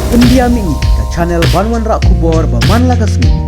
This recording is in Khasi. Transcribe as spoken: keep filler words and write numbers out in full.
Pyndiah mihngi ka channel ban wanrah khubor ba man la ka sngi.